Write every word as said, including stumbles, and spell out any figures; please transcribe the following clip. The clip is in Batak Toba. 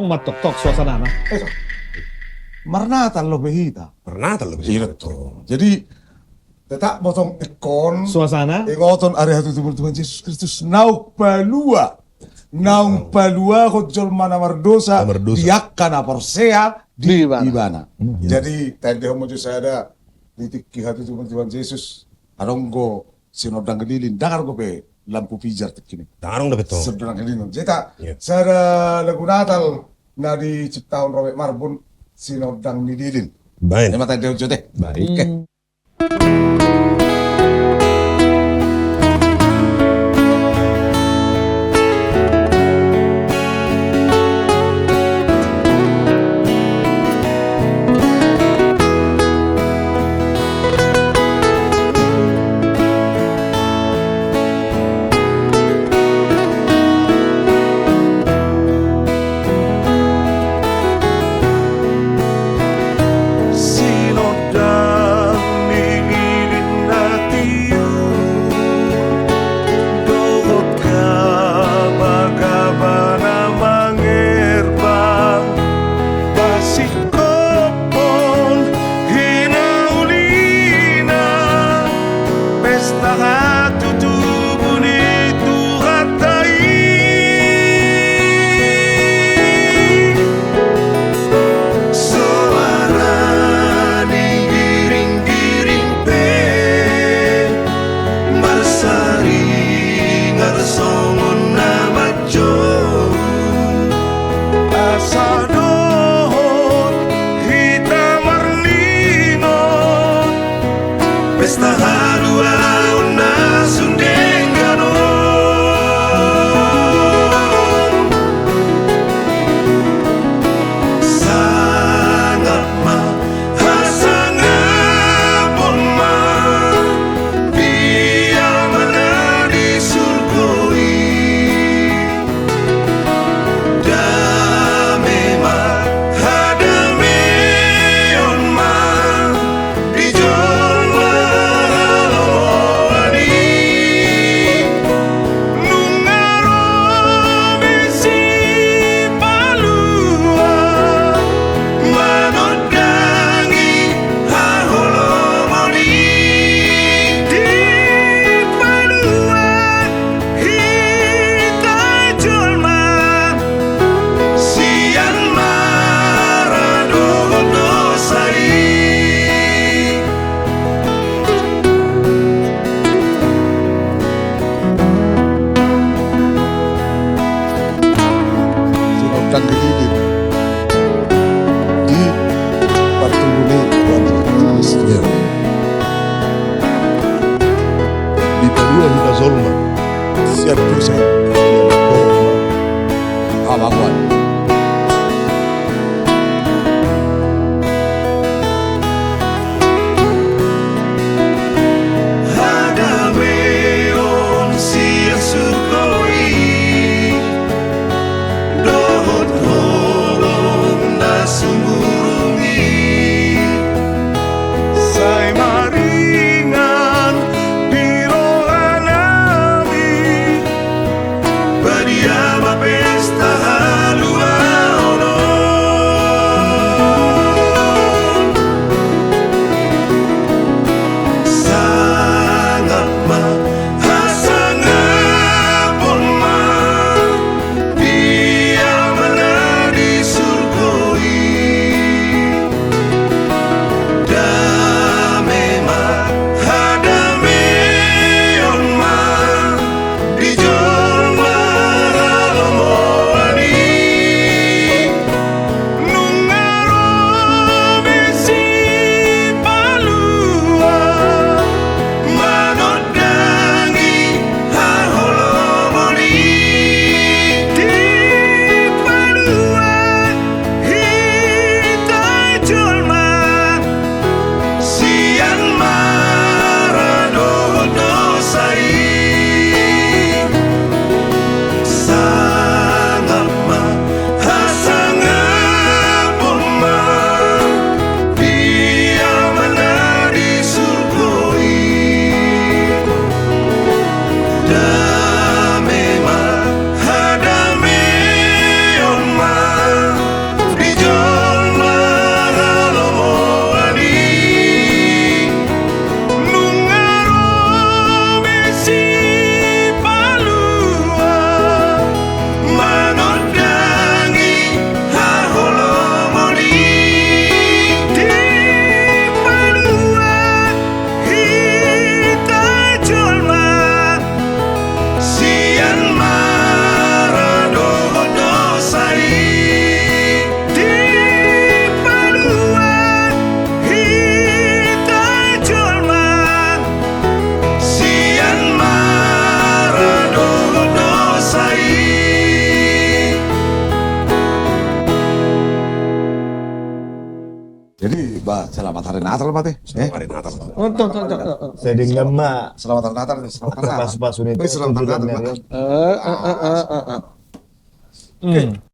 Mantap, tok suasanana. Eh, tok. Marnatal dope hita. Marnatal dope hita. Iya, betul. Jadi, tetap motong ingkon. Suasana. Ingoton ari hatutubu ni Tuhan Jesus Kristus naung palua. Naung paluahon jolma na mardosa. Na mardosa. Di angka na porsea di ibana. Di ibana. Hmm. Jadi, taendehon ma jo sada di tingki hatutubu ni Tuhan Jesus. Adong do sinondang ni lilin, ndang adong dope lampu pijar tingki i. Ndang adong dope tong. Sinondang ni lilin. Jadi ta, iya, sada lagu Natal na diciptahon Robert Marbun, Sinondang ni Lilin. Baik. Ima taendehon jo te. Baik. Oke. Hmm. Sinondang ni lilin na tiur dohot gabagaba na mangerbang, pasingkophon hinaulina, pesta hatutubu ni Tuhanta i. Soara ni giringgiring pe marsaringar songon na manjou, asa dohot hita marningot pesta haluaon na sun denggan on. Sangap ma, hasangapon ma di Amana di surgo i. Dame ma, hadameon ma di jolma halomoan i. Nunga ro be Sipalua manondangi haholomon i. Dipalua hita jolma sian mara dohot dosa i. Sinondang ni lilin di partubu ni Tuhan Jesus. Dipalua hita jolma sian dosa i. Hamagoan. Jadi, bah, selamat hari Natal, Mate. Eh? Selamat hari Natal. Untung, untung, untung. Jadi, nggak, Mak. Selamat hari Natal, selamat hari Natal. Pas-pas ini. Eh, selamat hari Natal, Mak. Eh, eh, eh, eh, eh. Oke. Hmm.